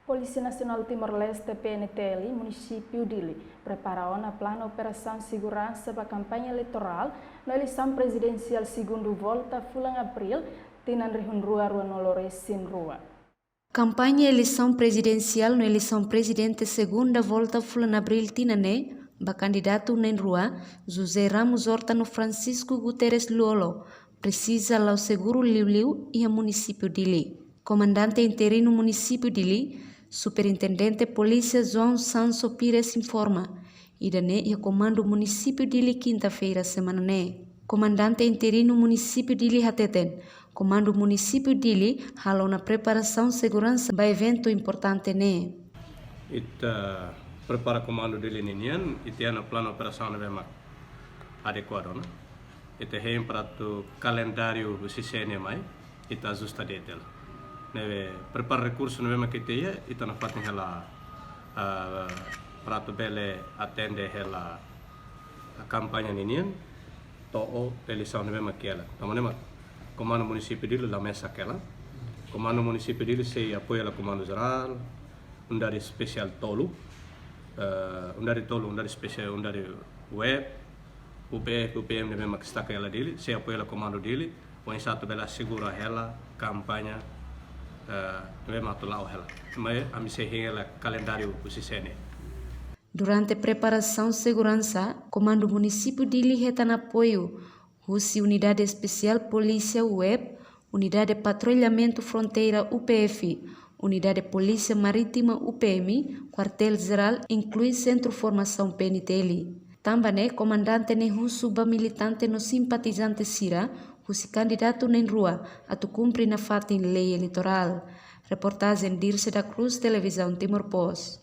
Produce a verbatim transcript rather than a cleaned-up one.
Polísia Nasionál Timor-Leste, P N T L, Munisípiu Dili prepara ona planu operasaun seguransa ba kampaña eleitorál no eleisaun prezidensiál segundu volta fulan Abríl, tinan rihun rua rua-nulu resin rua. Kampaña eleisaun prezidensiál no eleisaun prezidente segunda volta fulan Abríl tinan ne'e, ba kandidatu na'in rua, José Ramos Horta no Francisco Guterres Lú-Olo, presiza la'o seguru liuliu iha Munisípiu Dili. Komandante interinu Munisípiu Dili, Superintendente Polísia João Sancho Pires informa, ida-ne'e iha Komandu Munisípiu Dili kinta-feira semana ne'e. Komandante interinu Munisípiu Dili hateten, Komandu Munisípiu Dili halo ona preparasaun seguransa ba eventu importante ne'e. Ita prepara Komandu Dili ninian, ita iha ona planu operasaun ne'ebé mak adekuadu ona. Ita hein para atu kalendáriu husi C N E mai, ita ajusta de'it hela. Ne'ebé prepara rekursu ne'ebé mak ita iha, ita nafatin hela, ah, para atu bele atende hela kampaña ninian, to'o eleisaun ne'ebé mak iha hela. Tanba ne'e mak Komandu Munisípiu Dili la mesak hela. Komandu Munisípiu Dili sei apoiu hela Komandu Jerál, Unidade Espesiál tolu, eh, Unidade tolu, Unidade Espesiál, Unidade web, U P F, U P M ne'ebé mak destaka hela Dili, sei apoiu hela Komandu Dili, oinsá atu bele asegura hela kampaña, eh, ne'ebé mak atu la'o hela. Mai ami sei hein hela kalendáriu husi C N E. Durante preparasaun seguransa, Komandu Munisípiu Dili hetan apoiu husi Unidade Espesiál Polísia web, Unidade Patrullamentu Fronteira U P F, Unidade Polísia Marítima U P M, Kuartél Jerál, inklui Sentru Formasaun P N T L. Tanba ne'e, komandante ne'e husu ba militante no simpatizante sira husi kandidatu na'in rua atu kumpre nafatin lei eleitorál. Reportajen Dirce da Cruz, Televizaun Timor Post.